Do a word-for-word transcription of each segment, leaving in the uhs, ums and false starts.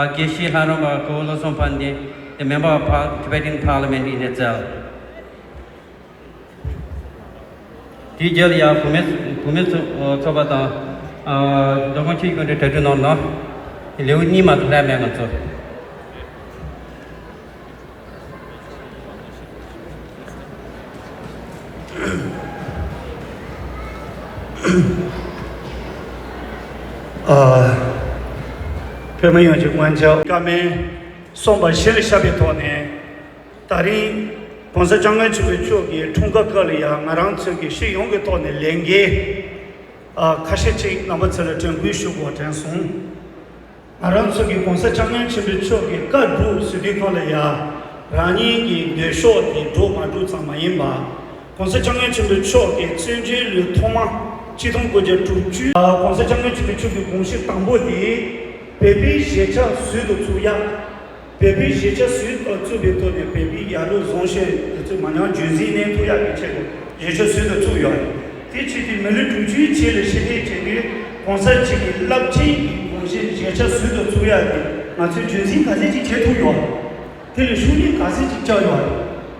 དགེ་བཤེས་ལྷ་རམས་པ་ཀོ་བོ་བློ་བཟང་ཕན་བདེ། The member of par- Tibetan Parliament in exile. དེའི་རྗེས་ལ་ཡང་བུད་མེད་བུད་མེད་ཚོ་ཚོགས་པ་དང་། ཨ། མདོ་ཁམས་ཆུ་བཞི་སྒང་དྲུག་གྲ་སྒྲིག་གནང་གནང་། ལེའུ་གཉིས་མ་གཏོགས་ལྷག་མེད་ང་ཚོ། ཨ། བོད་མི་ཡོངས་ཀྱི་སྔོན་ཆད་བཀའ་མོལ་གསུངས་པ་གཞིར་བཞག་པའི་ཐོག་ནས། ད་རིང་༸གོང་ས་༸སྐྱབས་མགོན་ཆེན་པོ་མཆོག་གི་འཁྲུངས་སྐར་སྐབས་ལ་ཡང་ང་རང་ཚོས་ཀྱི་སྤྱི་ཡོངས་ཀྱི་ཐོག་ནས་ལས་འགན་ཨ་ཁ་ཤས་ཅིག་རྣམ་པ་ཚོ་ལ་དྲན་སྐུལ་ཞུ་དགོས་དྲན་སོང་། ང་རང་ཚོ་གི་༸གོང་ས་༸སྐྱབས་མགོན་ཆེན་པོ་མཆོག་གི་བཀའ་སྒྲུབ་ཟེར་དུས་སྒང་ལ་ཡ། རང་ཉིད་ཀྱི་འདོད་ཕྱོགས་དེ་སྒྲུབ་མ་སྒྲུབ་ཙམ་མ་ཡིན་པ། ༸གོང་ས་༸སྐྱབས་མགོན་ཆེན་པོ་མཆོག་གི་བཙན་བྱོལ་ལོ་ཐོག་མ་ཆིག་སྟོང་དགུ་བརྒྱ་དྲུག་ཅུ། ༸གོང་ས་༸སྐྱབས་མགོན་ཆེན་པོ་མཆོག་གི་དགོངས་གཞི་དང་པོ་དེ་བོད་པའི་གཞིས་ཆགས་ཟུར་དུ་བཙུགས་ཡ། བོད་པའི་གཞིས་ཆགས་ཟུར་དུ་བཙུགས་པའི་ཐོག་ནས་བོད་པའི་ཡ་རབས་གཞུང་ཞབས་དེ་ཚོ་མང་ཉུང་རྒྱུན་འཛིན་གནས་ཐུབ་ཡག་གི་ཆེད་དུ་གཞིས་ཆགས་ཟུར་དུ་བཙུགས་ཡོད་རེད། དེ་བྱས་ཏེ་མི་ལོ་དྲུག་ཅུའི་རྗེས་ལ་ཕྱིར་ཐོན་བྱས་ཏེ་༸གོང་ས་མཆོག་གི་རླབས་ཆེན་གྱི་དགོངས་གཞི་གཞིས་ཆགས་ཟུར་དུ་བཙུགས་ཡག་དེ་ང་ཚོས་རྒྱུན་འཛིན་ག་ཚད་ཅིག་བྱེད་ཐུབ་ཡོད་རེད། དེ་ལ་ཤུགས་སྣོན་ག་ཚད་ཅིག་བརྒྱབ་ཡོད་རེད།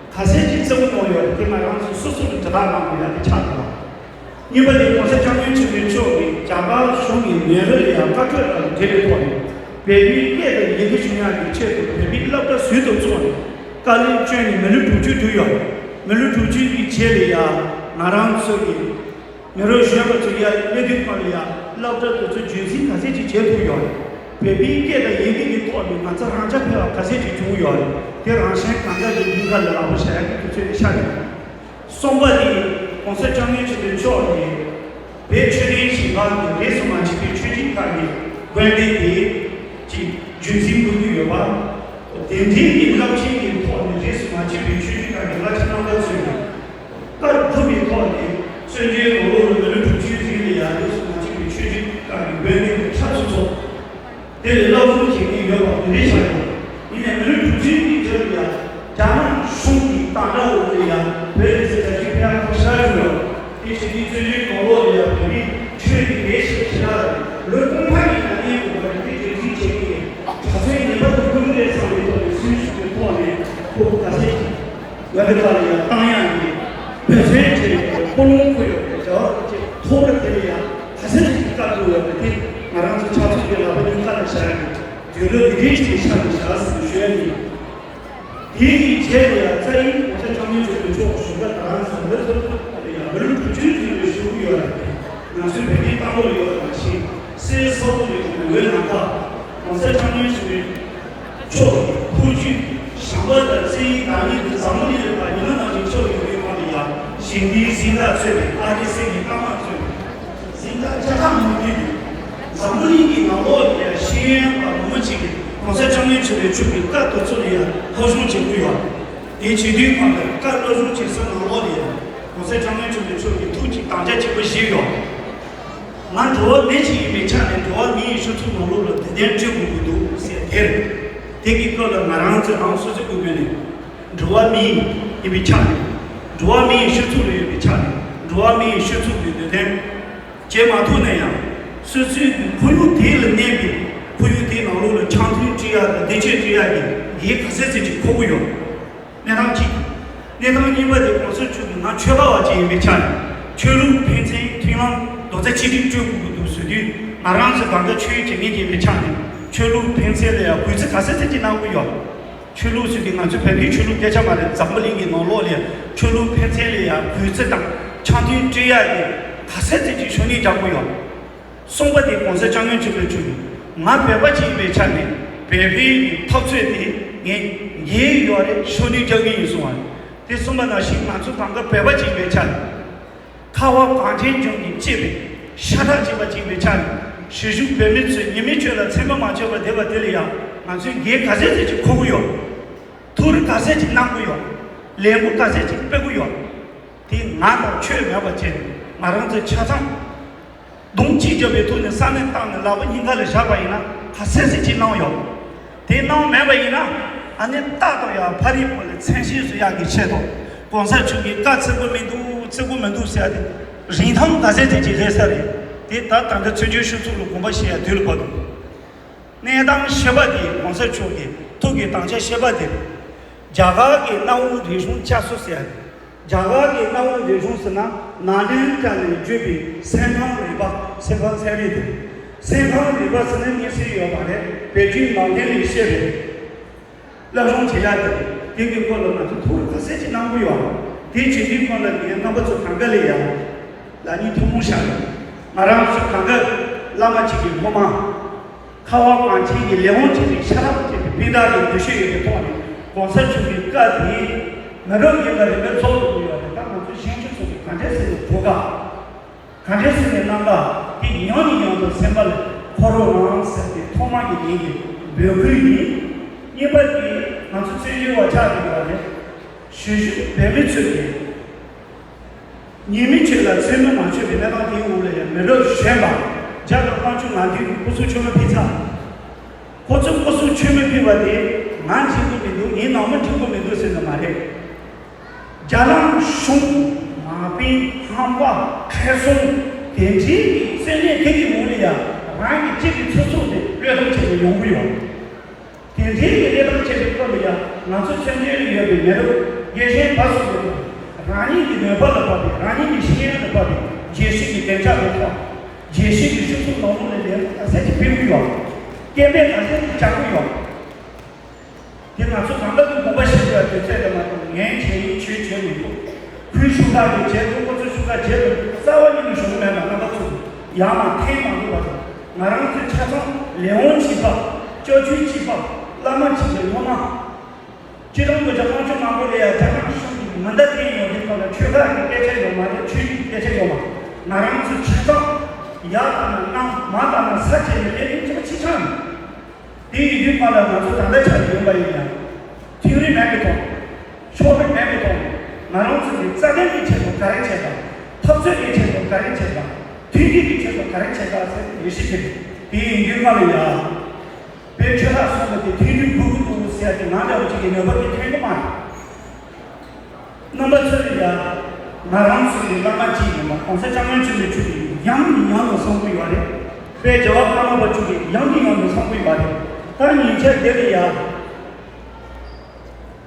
ག་ཚད་ཅིག་བརྩི་བཀུར་གནང་ཡོད་རེད། དེ་ང་རང་ཚོ་སོ་སོ་ལ་དྲི་བ་གནང་དགོས་ཡག་དེ་ཆགས་འདུག་གཉིས་པ་དེ་༸གོང་ས་༸སྐྱབས་མགོན་ཆེན་པོ་མཆོག་གིས་རྒྱ་གར་གཞུང་གི་མེ་རོ་ལ་ཡང་བཀའ་ཁྲོལ་དང་འབྲེལ་བའི་ཐོག་ནས་བོད་པའི་སྐད་དང་ཡི་གེ་སྦྱོང་ཡག་གི་ཆེད་དུ་བོད་པའི་སློབ་གྲྭ་ཟུར་དུ་བཙུགས་ནས་དཀའ་ལས་བསྐྱོན་ནས་མི་ལོ་དྲུག་ཅུ་བསྡད་ཡོད། མི་ལོ་དྲུག་ཅུ་གི་རྗེས་ལ་ཡང་ང་རང་ཚོ་གི་མེ་རོ་གཞོན་པ་ཚོ་ཡར་སླེབས་དུས་སྒང་ལ་ཡང་སློབ་གྲྭ་དེ་ཚོ་རྒྱུན་འཛིན་ག་ཚད་ཅིག་བྱེད་ཐུབ་ཡོད་རེད། བོད་པའི་སྐད་དང་ཡི་གེ་གི་ཐོག་ནས་ང་ཚོ་རང་རྐྱ་འཕེར་བ་ག་ཚད་ཅིག་བྱུང་ཡོད་རེད། དེ་རང་གཞན་གང་ག་གི་སྙིང་ག་ལ་ལག་པ་བཞག་ཡག་གི་དུས་ཚོད་དེ་ཤར་ཡོད། གསུམ་པ་ནི་༸གོང་ས་༸སྐྱབས་མགོན་ཆེན་པོ་མཆོག་ནས་བོད་ཆོས་ལྡན་ཞིང་ཁམས་ཀྱི་རིས་སུ་མ་ཆད་པའི་ཆོས་བརྒྱུད་ཁག་གི་དགོན་སྡེ་དེ་ཅིག་རྒྱུན་འཛིན་དགོས་ཀྱི་ཡོད་པ། དེ་འབྲེལ་གྱི་རླབས་ཆེན་གྱི་ཐོག་ནས་རིས་སུ་མ་ཆད་པའི་ཆོས་བརྒྱུད་ཁག་གི་བླ་ཆེན་རྣམ་པ་ཚོས་ཀྱི་བཀའ་སྒྲུབ་པའི་ཐོག་ནས་བཙན་བྱོལ་ནང་ལོགས་ལ་མི་ལོ་དྲུག་ཅུའི་རིང་ལ་ཡང་རིས་སུ་མ་ཆད་པའི་ཆོས་བརྒྱུད་ཁག་གི་དགོན་སྡེ་དེ་ཆགས་ཚུགས་སོང་། དེ་ལས་སློབ་སྦྱོང་བྱེད་ཀྱི་ཡོད་པ་དེ་འདྲའི་ཆགས་ཡོད། ཡིན་ནའི་མི་ལོ་དྲུག་ཅུའི་རིང་དེར་ཡང་རྒྱ་ནག་གཞུང་གི་དམ་དྲག་འོག་ལ་ཡང་བོད་ལ་ཟེར་བྱ་ཞིག་ཕན་ཁ་ཤར་བྱུང་ཡོད། དེ་བྱེད་དུས་བཙན་བྱོལ་ནང་ལོགས་ལ་ཡང་བོད་མིའི་ཆོས་ཀྱི་ལས་ཞིག་བྱེད་ཡ་ལོ་སྟོང་ཕྲག་གི་ནང་ནས་འགོ་བ་རིག་པའི་རྒྱུན་འཛིན་བྱེད་ཀྱི་གྲྭ་བཙུན་ངེས་པར་དུ་ཀུན་ལས་བསམ་པའི་ཐོག་ནས་ཚུལ་ཞུགས་པའི་ཐོག་ནས་ཁོ་ག་ཚད་ཅིག་ང་ཚོའི་ཁ་ལ་ཡང་བཏང་ཡག་གི་འབད་བརྩོན་བྱས་ནས་ཀུན་སློང་ཁོ་ཡོད་པའི་བྱ་བ་ཅིག་ཐོག་ལ་དེ་ལ་ཡང་ག་ཚད་ཅིག་བཀའ་སྒྲུབ་ཡོད་པ་དེ་ང་རང་ཚོ་ཕྱག་མཛུབ་ཀྱི་ལག་པ་གཉིས་ཁ་ལ་བཞག་ཡག་གི་དུས་ལོ་འདི་འདྲའི་ཅིག་ཆགས་ནས་བཞག་ཟིན་ཞུ་ཡ་ཡིན། དེའི་རྗེས་ལ་ཡང་རྩ་ཡིན་༸གོང་ས་༸སྐྱབས་མགོན་ཆེན་པོ་མཆོག་བཞུགས་སྒར་རྡ་རམ་ས་ལར་ཡང་མི་ལོ་དྲུག་ཅུའི་རིང་ལ་བཞུགས་ཡོད་རེད། ང་ཚོའི་བོད་མིའི་བསམ་བློ་ཡོད་པ་ནང་བཞིན་གསེར་ས་ཕོ་ལས་ཀྱི་ལོ་འོད་ནམ་མཁའ་༸གོང་ས་༸སྐྱབས་མགོན་ཆེན་པོ་མཆོག་གི་ཐུགས་རྒྱུད་བྱམས་པ་དང་བརྩེ་ཡི་བདག་ཉིད་དུ་འཛམ་བུ་གླིང་ལ་ཉི་མ་ནང་བཞིན་ཁྱབ་ཡོད་པའི་སྒང་ལ་ཡང་ཞིང་སྡེའི་གཟེངས་རྟགས་གཙོས་པའི་ཨ་རིའི་གསེར་གྱི་རྟགས་མ་གཙོས་པའི་གཟེངས་རྟགས་བརྒྱ་ཕྲག་མང་པོ་ཡོད། འཛམ་བུ་གླིང་གི་ནང་ལོགས་ལ་ཡང་ཤེས་ཡོན་པ་མང་པོ་ཅིག་གིས་༸གོང་ས་༸སྐྱབས་མགོན་ཆེན་པོ་མཆོག་གི་བཀའ་དེ་ཚོ་ལ་ཡང་སློབ་སྦྱོང་བྱེད་ཀྱི་ཡོད། དེ་བྱེད་དུས་སྒང་ལ་བཀའ་སློབ་སྦྱོང་བྱེད་ས་ནང་ལོགས་ལ་ཡང་༸གོང་ས་༸སྐྱབས་མགོན་ཆེན་པོ་མཆོག་གི་ཐུགས་ཀྱི་དམ་བཅའ་གཅིག་པ་བཞེས་ཡོད། ང་འགྲོ་བ་མི་ཞིག་ཡིན་པའི་ཆ་ནས་འགྲོ་བ་མི་ཡི་སྤྱི་ཚོགས་ནང་ལོགས་ལ་བདེ་དོན་སྤྲོད་དགོས་ཀྱི་འདུག་ཟེར་དེར། དེ་གི་སྐོར་ལ་ང་རང་ཚོ་རང་སོ་སོའི་ངོས་ནས་འགྲོ་བ་མི་ཡིན་པའི་ཆ་ནས། འགྲོ་བ་མི་ཡི་སྤྱི་ཚོགས་ལ་ཡོད་པའི་ཆ་ནས། འགྲོ་བ་མི་ཡི་སྤྱི་ཚོགས་ཀྱི་བདེ་དོན་བྱེད་མ་ཐུབ་ན་ཡང་། སོ་སོའི་ཁོར་ཡུག་དེ་ལ་གནས་པའི་ཁོར་ཡུག་དེའི་ནང་ལོགས་ལ་འཆམ་མཐུན་སྤྲད་ཡག་དང་བདེ་སྐྱིད་སྤྲད་ཡག་གི་འགན་ག་ཚད་ཅིག་འཁུར་གྱི་ཡོད། གནས་སྟངས་གཅིག་གནས་སྟངས་གཉིས་པ་དེ་༸གོང་ས་མཆོག་གིས་ང་ཆོས་པ་བ་ཅིག་ཡིན་པའི་ཆ་ནས་ཆོས་ལུགས་ཕན་ཚུན་མཐུན་ལམ་རྡོག་རྩ་གཅིག་སྒྲིལ་སྤྲོད་དགོས་ཀྱི་འདུག་ཟེར་དུས། ང་རང་ཚོ་གང་ག་ཆོས་བྱེད་མཁན་ཅིག་ཡིན་པའི་ཆ་ནས་ཆོས་ལུགས་ཕན་ཚུན་ལ་ཡང་གུས་བརྩི་ག་ཚད་ཅིག་གནང་གི་ཡོད། ཆོས་ལུགས་ཟེར་དུས་ང་ཚོ་བོད་པའི་ཆོས་ལུགས་སྐད་ཆ་མ་རེད། འཛམ་བུ་གླིང་གི་ནང་ལོགས་ལ་ཡང་ཆོས་ལུགས་ཕན་ཚུན་ལ་ཡང་གུས་བརྩི་དང་འཆམ་མཐུན་སྤྲད་ཡག་གི་ག་ཚད་ཅིག་ཤུགས་སྣོན་རྒྱག་གི་ཡོད། གསུམ་པ་དེ་༸གོང་ས་༸སྐྱབས་མགོན་ཆེན་པོས་བྱུང་། ང་བོད་པ་ཅིག་ཡིན་པའི་ཆ་ནས་བོད་པའི་འཐབ་རྩོད་དེ་ངས་འགན་ཡོད་རེད། ཤུགས་སྣོན་རྒྱག་གི་ཡིན་གསུངས་པ་རེད། དེ་གསུངས་པ་ནང་བཞིན་ང་ཚོ་གང་ག་བོད་པ་ཅིག་ཡིན་པའི་ཆ་ནས། ཁ་བ་གངས་ཅན་ལྗོངས་ཀྱི་གཅེས་པའི་ཤ་ཁྲག་གཅིག་པ་ཅིག་ཡིན་པའི་ཆ་ནས། གཞིས་བཞུགས་བོད་མི་ཚོས་ཉི་མའི་ཆོས་ལ་ཚད་མ་མ་ཆོད་པར་བསྡད་པ་དེ་ལ་ཡང་ང་ཚོས་འགན་ག་ཚད་ཅིག་འཁུར་གྱི་ཡོད། ཐུགས་རེ་ག་ཚད་ཅིག་གནང་གི་ཡོད། ལས་འགུལ་ག་ཚད་ཅིག་སྤེལ་གྱི་ཡོད། དེ་ང་དང་ཁྱོད་མེད་པ་བྱས་ནས་ང་རང་ཚོའི་ཆ་ཚང་གདོང་གཅིག་རྒྱབ་པའི་ཐོག་ནས་ས་གནས་བཏང་ནས་ལག་པ་སྙིང་ག་ལ་བཞག་པ་ཡིན་ན་ག་ཚད་ཅིག་གནང་ཡོད། དེ་གནང་མེད་པ་ཡིན་ན་ཨ་ནི་རྟག་ཏུ་ཡང་ཕ་རིའི་བུ་ལ་མཚན་ཤས་སུ་ཡག་གི་ཆེད་དུ་༸གོང་ས་མཆོག་གིས་བཀའ་བརྩི་གི་མི་འདུག་བརྩི་གི་མི་འདུག་ཟེར་ཡ་དེ་རིན་ཐང་ག་ཚད་ཅིག་སླེབས་ས་རེད། དེ་ད་ད་ལྟ་བཙན་བྱོལ་སྤྱི་ཚོགས་ལ་དགོངས་པ་བཞེས་ཡ་དུས་ལ་བབ་འདུག་གནས་སྟངས་བཤད་པ་དེ་གོང་ས་མཆོག་གི་ཐུགས་ཀྱི་དམ་བཅའ་བཤད་པ་དེ། རྒྱ་གར་གྱི་གནའ་བོའི་རིག་གཞུང་བསྐྱར་གསོ་ཟེར་ཡ་རེད། རྒྱ་གར་གྱི་གནའ་བོའི་རིག་གཞུང་ཟེར་ན་ནཱ་ལེནྡྲ་ནས་བརྒྱུད་པའི་སེམས་ཁམས་རིག་པ། སེམས་ཁམས་ཚན་རིག་དེ། སེམས་ཁམས་རིག་པ་ཟེར་ན་དམིགས་བསལ་ཡོད་པ་རེད། བོད་བརྒྱུད་ནང་བསྟན་ལས་བཤད་རེད། སློབ་སྦྱོང་བྱེད་ཡག་དེ་དེ་གི་སྐོར་ལ་ང་ཚོ་ཐུགས་ཁུར་ག་ཚད་ཅིག་གནང་གི་ཡོད། དེ་བྱེད་དུས་སྐོར་ལ་ངས་རྣམ་པ་ཚོ་གང་ག་ལ་ཡང་ལག་གཉིས་ཐུགས་སྨོན་ཞུ་གི། ང་རང་ཚོ་གང་ག་བླ་མ་གཅིག་གི་སློབ་མ། ཁ་བ་གངས་ཅན་གྱི་ལས་དབང་ཆེ་ཞིང་ཤ་རབ་ཅན་གྱི་སྤུན་ཟླ་གི་འདུ་ཤེས་ཡོད་པའི་ཐོག་ནས་གོང་ས་མཆོག་གི་བཀའ་དེ་མི་རབས་རྒན་པ་རིམ་པས་ཚོགས་འདུ་དགོས་ཡོད་རེད། ད་ང་ཚོ་གཞོན་སྐྱེས་ཚོ་གི་ག་འདྲས་ཟེར་ནས་གོ་སྐབས། ག་འདྲས་ཟེར་ནས་གནང་ག་དེ་ཡང་ནས་ཡང་དུ་སེམས་པ་ལ་འཁོར་རོགས་གནང་ཟེར་ཏེ་ཐོག་མ་གི་ངེད་ཀྱི་འབོད་སྐུལ་ཡིན། གཉིས་པ་དེ་ང་ཚོ་བཙན་བྱོལ་བ་ཆགས་ཀྱི་ཡོད་རེད། གཞོན་གཞོན་བོད་མི་ཚོས་ཀྱི་ཉེས་མི་ཆོས་ལ་འཚེ་མི་མ་ཆོད་པའི་གནས་སྟངས་དེའི་འོག་ལ་ཡང་མི་རབས་གཞོན་པ་བརྒྱ་དང་ལྔ་བཅུ་ང་བདུན་གྱི་སྐུ་གཟུགས་མཆོད་མེ་ཕུལ་ཚར། ཁོ་ཚོའི་སྐུ་གཟུགས་མཆོད་མེ་ཕུལ་བ་དེ་ང་འགྲིག་གི་མི་འདུག་ངའི་ནང་མི་འགྲིག་གི་མི་འདུག་ཟེར་ནི་མ་རེད། རྒྱ་ནག་གཞུང་མ་དཔེ་ཧམ་པ་ཁེ་སོང་དེ་འདྲའི་གི་བཙན་གནས་དེ་གི་ངོ་ལ་ཡ་རང་གི་གཅིག་གི་ཚོགས་གཙོ་དེ་བློས་གཏོང་བྱས་ནས་ཡོང་གི་ཡོད། དེ་འདྲའི་གི་བློས་གཏོང་བྱས་པའི་སྐབས་ལ་ཡ་ང་ཚོ་བཙན་བྱོལ་ལ་ཡོད་པའི་མི་རབས་རྒན་གཞོན་བར་གསུམ་པོ་རང་ཉིད་ཀྱི་ནུས་པ་ལ་དཔག་པའི་རང་ཉིད་ཀྱི་ཤེས་ཡོན་ལ་དཔག་པའི་རྒྱལ་སྤྱི་གི་བདེ་འཇགས་ལ་དཔག་རྒྱལ་སྤྱི་གི་སྤྱི་ཚོགས་ནང་ལོགས་ལ་ལས་ཀ་ག་ཚད་ཅིག་སྤེལ་གི་ཡོད། སྐད་འབོད་ག་ཚད་ཅིག་རྒྱག་གི་ཡོད། དེ་ང་ཚོ་གང་ལྟར་དུ་དགོངས་པ་བཞེས་དགོས་པ་དེ་ཚད་ལ་མ་གཏོགས་ངས་བྱས་ཡིན་ཁྱོས་བྱས་མི་ཐུབ། ཁོའི་ཤུགས་ཁག་གིས་བྱས་འདུག་ཁོ་ཚོའི་ཤུགས་ཁག་བྱས་འདུག་རྩ་བ་ཉིད་ནས་བྱུང་མེད་པ་རྣམ་པ་ཚོས་ཡར་མར་འཐེན་མ་དགོས་པ་དང་། ང་རང་ཚོའི་ཆ་ཚང་ལས་དབང་གཅིག་པ། སྐྱབས་བཅོལ་གཅིག་པ། བླ་མ་གཅིག་པའི་སློབ་མ། སྤྱི་བཏང་དུ་རྒྱ་དམར་ཕྱོགས་མང་པོ་ལ་ཡང་རྒྱ་ནག་གཞུང་གིས་མི་འདང་འཐེན་ཡོང་དུས་སྐབས་ལ་ཆོལ་ཁ་གི་སྐད་ཆ་ཡོད་མ་རེད། ཆོས་བརྒྱུད་ཀྱི་སྐད་ཆ་ཡོད་མ། ང་རང་ཚོའི་ཆ་ཚང་ཡར་ལྟ་ན་གནམ། མར་ལྟ་ན་ས་བྱས་ནས་ལས་ཀྱི་ཆ་ཆ་ཆང་ཡིན། དེ་ཡིན་དུས་སྐབས་ལ་ང་ཚོ་ད་ལྟ་ཆགས་ཡོད་པ་ཡིན་ཡང་། མཐུན་སྒྲིལ་མེད་པའི་ཐོག་ཕྱོགས་རིས་མེད་པའི་ཐོག་ང་རང་ཚོ་གི་རྩ་དོན་གྱི་ཆེད་དུ་ག་རེ་བྱེད་དང་། འཐབ་རྩོད་ཀྱི་ཆེད་དུ་ག་རེ་བྱེད་དང་། མཐུན་སྒྲིལ་གྱི་ཆེད་དུ་ག་རེ་བྱེད་དང་ཟེར་ཡིད་ཆེས་བྱེད། དེ་ཡིན་དུས་སྐབས་ལ་ཡ། དཔེ་ཆོས་ལ་སོང་བ་དེ་མཐུན་སྒྲིལ་དགོས་ཀྱི་འདུག་ཟེར་ཏེ་ང་འདྲ་བ་ཅིག་གི་ནུས་པ་དེ་ཐོན་གི་མ་རེད། རྣམ་པ་ཚོས་ཡ། ང་རང་ཚོ་གི་བླ་མ་གཅིག་ཡིན་པ་གོང་ས་སྐྱབས་མགོན་ཆེན་པོ་མཆོག་གིས་ཡང་ནས་ཡང་དུ་གསུང་གི་ཡོད་རེད། དཔལ་རྒྱལ་བ་ཀརྨ་པ་མཆོག་གིས་ཡང་ནས་ཡང་དུ་གསུང་གི་ཡོད་རེད། ད་ཉིན་ཆ་དེ་ལ་ཡ།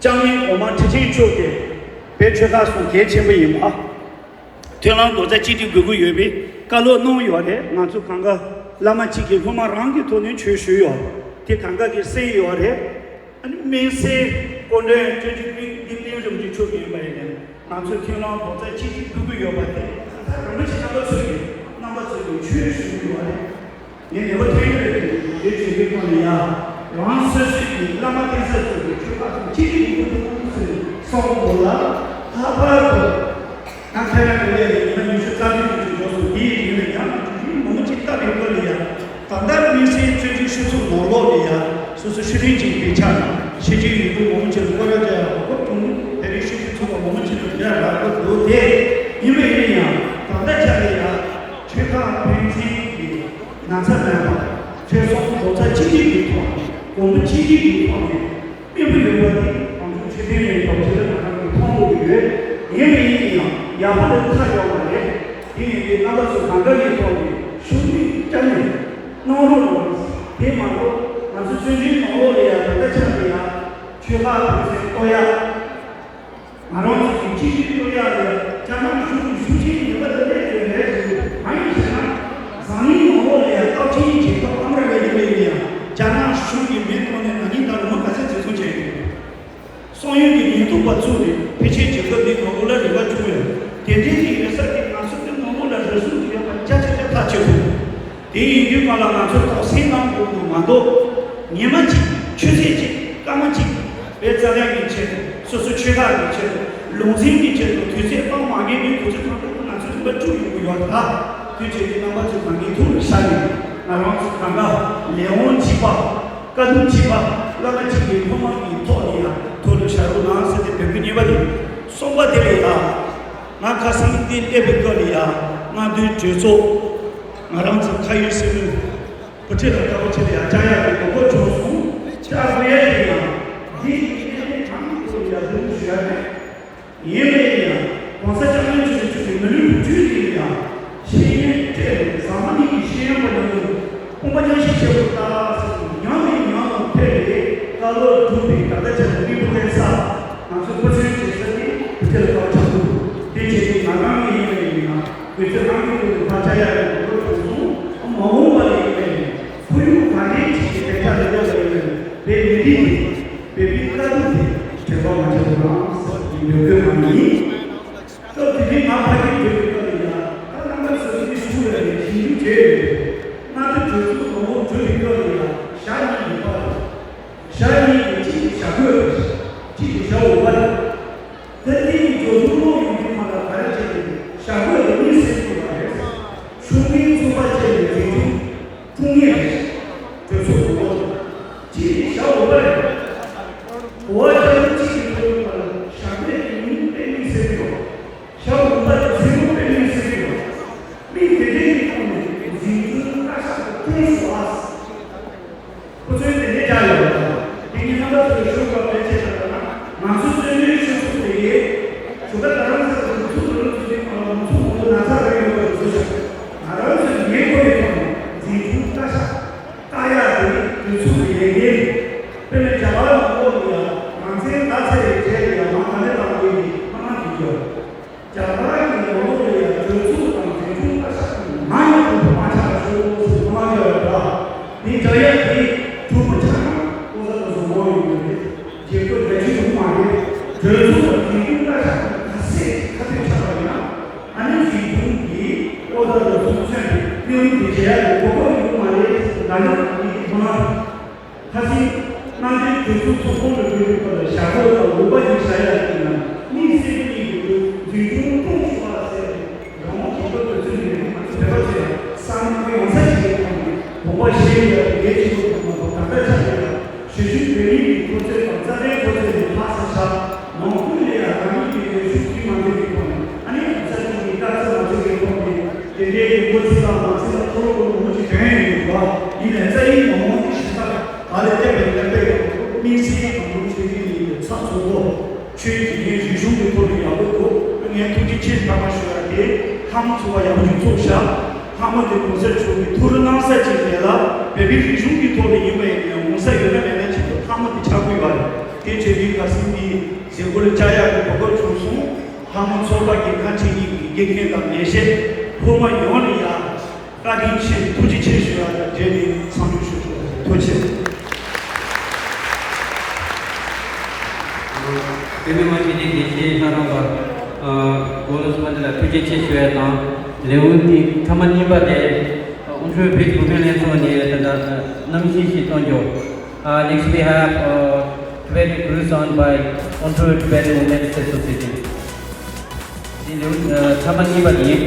སྐྱབས་མགོན་གོང་མ་ཁྲི་ཆེན་མཆོག་གིས་དཔེ་ཆོས་ལ་སོང་གལ་ཆེན་པོ་ཡིན་པ། མཐུན་ལམ་རྡོག་རྩ་གཅིག་སྒྲིལ་དགོས་ཀྱི་ཡོད་པའི་བཀའ་སློབ་གནང་ཡོད་རེད། ང་ཚོ་གང་ག་བླ་མ་གཅིག་གི་སློབ་མ་རང་གི་ཐོག་ནས་ཆོས་ཞུས་ཡོད། དེ་གང་ག་གིས་གསན་ཡོད་རེད། ཨ་ནི་དམིགས་བསལ་སྐུ་མགྲོན་སྤྱོད་འཇུག་པའི་འདི་གླིང་རིན་པོ་ཆེ་མཆོག་ཡིན་པ་ཡིན་ནའི་ང་ཚོས་མཐུན་ལམ་རྡོག་རྩ་གཅིག་སྒྲིལ་དགོས་ཀྱི་ཡོད་པ་དེ་ད་རིན་པོ་ཆེ་རྣམ་པ་ཚོས་ཀྱིས་རྣམ་པ་ཚོས་ཀྱིས་ཆོས་ཞུ་གི་ཡོད་རེད། ངས་ནད་པ་ཐོན་གྱི་རེད་དེ་དེ་བྱེད་དུས་སྒང་ལ་ཡ། རང་སོ་སོའི་གི་བླ་མ་བསྟེན་ས་ཚོ་གི་ཆོས་པ་ཚོ་གཅིག་སྒྲིལ་ཡོང་གི་འདུག་ཟེར་གསུངས་འདུག་ལ། ལྷག་པར་དུ་ང་ཐའི་ལན་ལ་སླེབས་ནས་ཉི་མ་ཉི་ཤུ་རྩ་བདུན་ཙམ་ཅིག་འགྲོ་སོང་། དེའི་རིང་ལ་ཡང་ན་གྲུ་བཞི་མང་པོ་ཅིག་བལྟ་བའི་སྐོར་ལ་ཡ། ད་ལྟ་དམིགས་བསལ་བཙན་བྱོལ་སྤྱི་ཚོགས་ནང་ལོགས་ལ་ཡ་སོ་སོ་ཤེས་ལྡན་ཅིག་གི་ཆ་ནས་ཤེས་ཀྱི་ཡོད་འདུག་མང་པོ་ཅིག་ལ་བསྐོ་བཞག་བྱ་ཡ་གོ་སྐབས་བྱུང་འདུག་དེ་རིང་ཤེས་ཀྱི་ཚོགས་པ་མང་པོ་ཅིག་ལ་འདྲ་རག་གི་འདུག་དེ་ཡིན་པ་ཡིན་ན་ཡང་ད་ལྟ་ཆ་ལ་ཡ་ཆོལ་ཁ་ཕན་ཚུན་གྱི་ན་ཚ་མེད་པ། ཆོལ་གསུམ་རྡོག་རྩ་གཅིག་སྒྲིལ་གྱི་ཐོག་ནས་གོང་བུ་གཅིག་སྒྲིལ་གྱི་ཐོག་ནས་སྨིན་པ་ཡོད་པ་དེ་གང་བྱུང་ཆོས་ལྡན་རེད་དོགས་ཆེ་ལ་ང་རང་གིས་མཐོང་དགོས་ཀྱི་ཡོད། ཡིན་པ་ཡིན་ན་ཡང་ཡག་པོ་ལ་ཁ་ཡོད་པ་རེད། དེ་ཡིན་དུས་རྣམ་པ་ཚོ་གང་ག་ཡིན་ཐོག་ནས་ཤུགས་ནུས་བསྐྱར་ནས་གནང་རོགས་གནང་། དེ་མ་གཏོགས་ང་ཚོ་བཙན་བྱོལ་ནང་ལོགས་ལ་ཡང་ད་ལྟ་ཆ་ལ་ཡང་ཆོལ་ཁ་ཕན་ཚུན་གཏོར་ཡ། ང་རང་ཚོ་གི་སྤྱི་སྤྱོད་སྟོར་ཡག་ལ་རྒྱ་ནག་གཞུང་གི་ཤུགས་རྐྱེན་ངན་པ་དེ་འདྲ་ཞིག་རེད་ཞུ། གང་ཡིན་ཟེར་ན། འཛམ་གླིང་ནང་ལོགས་ལ་ཡང་སྟོབས་ཆེན་གྱི་རྒྱལ་ཁབ་ཨ་མི་རི་ཀ་ཡིན་པ་ཡིན་ན་ཡང་རྒྱ་ནག་གཞུང་གི་མིང་ཐོག་ནས་ན་ནིང་ལྟར་ལོ་ངོ་ག་ཚད་འཛིན་བཟུང་བྱས་ཡོད། གསང་ཡུལ་གྱི་ཉེན་རྟོག་པ་བཙུགས་ནས་ཕལ་ཆེར་རྒྱལ་ཁབ་འདིའི་ནང་ལོགས་ལ་རེ་བ་བཅོལ་ཡོད། དེ་འདྲའི་ཞིག་ཡོད་ས་དེ་ང་ཚོ་འདི་ནང་ལོགས་ལ་རེ་ཟུང་གི་ཡོད་པ་བརྒྱ་ཆ་བརྒྱ་ཐག་ཆོད་འདུག་དེ་ཡིན་དུས་གང་ལ་ང་ཚོས་ཐོག་སེང་གནང་དགོས་འདུག་མ་གཏོགས། ཉི་མ་གཅིག་ཆུ་ཚོད་གཅིག་སྐར་མ་གཅིག་བོད་རྩ་དོན་གྱི་ཆེད་དུ། སོ་སོ་ཆོལ་ཁ་གི་ཆེད་དུ། ལུང་ཚན་གྱི་ཆེད་དུ་དུས་ཚོད་སྤང་མ་ཉན་པའི་དུས་ཚོད་ཐོག་ཏུ་ང་ཚོས་རིམ་པ་དཀྲུག་ཡོང་གི་ཡོད་ད། དུས་ཚོད་ཀྱི་རྣམ་པ་ཚོས་ད་ངའི་ཐུགས་ལ་ཤར་ནས་ང་རང་ཚོ་གང་ག་ལས་དབང་གཅིག་པ། དཀའ་སྡུག་གཅིག་པ། བླ་ན་གཅིག་པའི་སློབ་མ་གི་ཐོག་ནས་ཡང་ཐུགས་ལ་ཤར་རོགས་གནང་ཟེར་ཏེ་འབོད་སྐུལ་གཉིས་པ་དེ། གསུམ་པ་དེ་ལ་ཡང་། ང་ཁ་སང་འདི་སླེབས་པའི་སྐབས་ལ་ཡང་སྔ་དུས་གྲོས་ཚོགས། ང་རང་ཚོ་ཁ་ཡོད་སེམས་ཡོད། བུ་ཁྲིད་ལ་ལྟ་བུ་ཁྲིད་ལ་ཡང་བཅར་ཡག་གི་དགོས་མཁོ་བྱུང་སོང་། བཅར་དགོས་ཡག་ཡིན་ཡང་། འདི་ཡིན་ནའི་གང་གི་ཐོག་ལ་ཡང་འདུག་ཞུ་ཡག་མེད། ཡིན་པ་ཡིན་ཡང་། གོང་ས་སྐྱབས་མགོན་ཆེན་པོ་མཆོག་གིས་མི་ལུས་བུ་ཁྲིད་ལ་ཡང་། ཤེས་ཡོན་སྤྲད་ནས་ཟ་མ་ནི་ཡི་ཤེས་ཡོན་པ་ཡོང་དུས་དཔུང་པ་མཉམ་གཤིབ་བྱེད་དགོས་ད་ཟེར་ནས། བློ་སྒྲུབ་པའི་ད་ལྟ་ཆ་ནས་དངོས་པོ་ལྡན་ས། ང་ཚོའི་ཕོ་ཚོད་བྱེད་ས་དེ་བུ་ཁྱོད་ལ་བག་ཆགས་འདུག་དེ་བྱས་ཏེ་ང་རང་ངོས་ཡིན་པ་ཡིན་ན་དགོས་ཚད་རང་གི་ཐོག་ནས་ཕར་བཅར་ཡག་གི་འགྲོ་དྲན་སོང་། མ་འོངས་པ་ལ་ཡིན་པ་ཡིན་ན་ཁོར་ཡུག་ག་འདྲའི་ཅིག་གི་བདེ་འཇགས་ལ་ཡོད་པ་ཡིན་ན་བོད་མི་རིགས་དེ་བོད་མིའི་དཀའ་སྡུག་དེ་དྲན་པ་མ་བརྗེད་རོགས་གནང་ཟེར་གྱི་འབོད་སྐུལ་གནང་ཡིན། སྐབས་དེ་དུས་ང་ཕ་གིར་འགྲོ་བའི་སྐབས་ལ་ཡང་ད་རྣམ་པ་ཚོ་ནི་ཤུགས་ལ་ནས་ཞིབ་འཇུག་བྱས་ཡོད་རེད། མངའ་སྡེ་གྲོས་ཚོགས་མང་པོ་འགྲོ་བའི་སྐབས་ལ་ཡང་ཞག་གཉིས་ཀྱི་བར་དུ། ཞག་གཉིས་ཀྱི་གཅིག་གི་ཞག་དགོས་རེད། གཅིག་གི་ཞག་འོག་པ་རེད། ད་ལྟའི་འགྲོ་འདུག་སློང་ཡོང་དུས་མ་ལ་ག་རེ་བྱས་ནས་ཞག་དགོས་དེ་གཉིས་སེལ་དགོས་པ་རེད། ཆུང་མིའི་ཚོགས་པ་བཅས་ནས་འཛིན་སྐྱོང་དཀྲུག་ངེས་རེད། གྲོས་ཚོགས་འོག་པ་དང་གཅིག་གི་ཞག་འོག་པ་རེད། འོ་བ་ཅན་གཅིག་གི་ཐོག་ལ་ཞག་གནས་ཀྱི་ཉིན་དཔེ་མི་སྲིད་ཡོད། ཞག་འོག་པ་དེ་ཟིན་ཐོ་དཔེ་མི་སྲིད་ཡོད། མི་དེ་འདྲའི་གི་ཐོག་ནས་འཛིན་སྐྱོང་བཀའ་ཤག་ཏུ་ཐོན་སོང་ཨ། ཁོ་ཚོའི་དེ་འདྲའི་བྱ་ཡོད་པ་དང་དེ་ཉིན་ང་ཚོ་ཚོའི་ཤོག་ཁག་ཕལ་ཆེར་ད་ལྟ་ང་ཚོ་བཙོན་གྲོལ་ཤོག་ཁག་དེ་ཡིན། ཞོགས་ཀ་ད་རང་ཚོ་གི་ཚུགས་འགྲོ་ལུགས་ཚུགས་ཚུགས་ཁག་ལ་མང་ཚོགས་མང་པོ་ན་ཚ་རེ་ཡོད་པ་ཚོ་ཞག་ང་རང་ཚོའི་ཉེ་འཁོར་གྱི་ཐོག་ནས་འཛིན་སྐྱོང་བཀའ་ཤག་བཀག་ཡག་དེ་དུས་ཚོད་ཀྱི་ལས་འགན་རེད། དཔེར་ན་རྒྱ་གར་ནང་ལོགས་ལ་ཡང་ནང་ཚན་ཟླ་ཚེས་རེ་བརྒྱད་ལ་ཡང་མ་ག་ནས་བཏང་དགོས་ཀྱི་མ་མ་དེ་གྱུར། རྒྱ་གར་གྱི་ནང་ལོགས་ལ་ཡང་གྲོས་ཚོགས་དང་འཛིན་སྐྱོང་བཀའ་ཤག་གི་མ་ཡང་དུ་མ་ཆགས་ཤོག་ཟེར་མ་མ་གྱུར་བ་འདྲ། དེ་འདྲ་ཡང་དེ་གྲུབ་པ་ཆགས་ན་ཨོ་ས་དང་བཟང་པོ་ཡོང་གི་རེད། རྒྱལ་ཁབ་རྒྱ་ཆེ་ཡོང་མ་རེད། གྲོས་ཚོགས་དང་འཛིན་སྐྱོང་བཀའ་ཤག་གི་ཁ་གསལ་ཁ་གསལ་ཆགས་པ་ཡིན་ན། ཨ་ནི་འཛིན་སྐྱོང་གིས་ཨོ་ད་ལ་སོང་ཚོད་པའི་གནས་བབ་དེ་བྱེད་ཡག་གི་གོ་སྐབས་ཡོང་མ་རེད་ཟེར་ན་ནི་ཨ་ནི་མ། ཁ་སང་དམངས་འཐུས་གྲོས་ཚོགས་ཚོགས་ཁང་དུ་འགྲོ་བའི་སྐབས་ལ་ཞྭ་སྒོ་དང་འོག་པ་ཡིན་ཞྭ་ཡག་གི་ནང་དམིགས་བསལ་གྱི་འཛིན་སྐྱོང་སྐྱོང་ཞུ་བ་ཟེར་ནས་རང་དབང་གི་སྐབས་དུས་ཚོད་ནས་ང་ཚོ་བོད་པ་ཚོས་བསམ་བློ་ཡོང་ས་ཞིག་ཡོད་ཁོང་གིས་དགོངས་པ་བཞེས་ཡོད་པའི་ལས་བྱེད་པ་ཚོ་མ་གཏོགས་ད་ལྟ་ཆགས་ཡོད་ལ། ཞུ་ཞུ་བོད་མིའི་གི་ཐོབ་ཚད་དང་རྩ་དོན་ཐོབ་ཚད་ནས་ཕར་ཚུར་བཞག་ནང་ཁུལ་ལ་ཡང་རང་ཉིད་ཀྱི་ལས་ཞུགས་ཚུལ་མ་འདྲ་བའི་ཐོག་ནས་ཨ་ནི་གོང་ས་མཆོག་གི་བཀའ་སྩལ་མ་བྱེད་པའི་ཐོག་ནས་དེ་འདྲའི་གི་འགོ་ཁྲིད་དང་མ་ཁྲིད་ལ་ཐོ་རོ་གོ་ནོ་ཅིག་དོན་ཡོད་པ་ཡིན་ནའི་རྩ་ཡིག་མང་མང་གི་ཞིབ་ཚགས་ག་ལ་བལྟས་པའི་ལས་པའི་དམིགས་བསལ་དང་ལུགས་ཆོས་རྒྱུད་ཡིན་པའི་ཚགས་ཚུད་པོ། ཆོས་ཀྱི་ཡིན་རིག་གཞུང་གི་ཐོག་ནས་ཡག་པོ་འདུག་ངས་ཐུགས་རྗེ་ཆེ་ཕ་མ་ཞུ་ཡ་དེ་ལྷ་མོ་ཚོ་བ་ཡག་པོ་ཞིག་ཚོགས་ཤག་ལྷ་མོ་དེ་གོང་ས་མཆོག་གིས་ཐུགས་རེ་གནང་ས་ཅིག་རེད་ལ། བོད་པའི་རིག་གཞུང་གི་ཐོག་ནས་ཡིན་པ་ཡིན་ན་ཡང་གོང་ས་ཡོད་ན་མེད་ན་ཆེད་དུ་ལྷ་མོ་དེ་ཆགས་དགོས་པ་རེད། དེ་བྱས་དུས་ཁ་སང་འདི་མཛད་སྒོ་ལ་བཅར་ཡག་གི་གོ་སྐབས་བྱུང་སོང་། ལྷ་མོ་ཚོགས་པ་གི་ཁ་ཆེ་གཉིས་ཀྱི་དགེ་རྒན་དང་ལས་བྱེད་སློབ་མ་ཡོངས་ལ་ཡ། བཀའ་དྲིན་ཆེ་ཐུགས་རྗེ་ཆེ་ཞུ་ཡ་དང་འབྲེལ་ནས་འཚམས་འདྲི་ཞུ་ཞུ་བ་ཐུགས་རྗེ་ཆེ། དེ་ནས་མ་གཞི་ནས་དགེ་བཤེས་ལྷ་རམས་པ་གོ་ལོ་སི་མ་འདི་ལ་ཐུགས་རྗེ་ཆེ་ཞུ་ཡ་དང་ལེའུ་འདི་ཐ་མ་གཉིས་པ་དེ་ཨོན་ཕྲུག་བོད་བུད་མེད་ལྷན་ཚོགས་ནས་ད་ལྟ་གནམ་གཤིས་ཤིག་གཏོང་རྒྱུ། Uh, next we have uh, Tibetan Blues song by Ontario Tibetan Women's Association. འདི་ལེའུ་ཐ་མ་གཉིས་པ་ཡིན།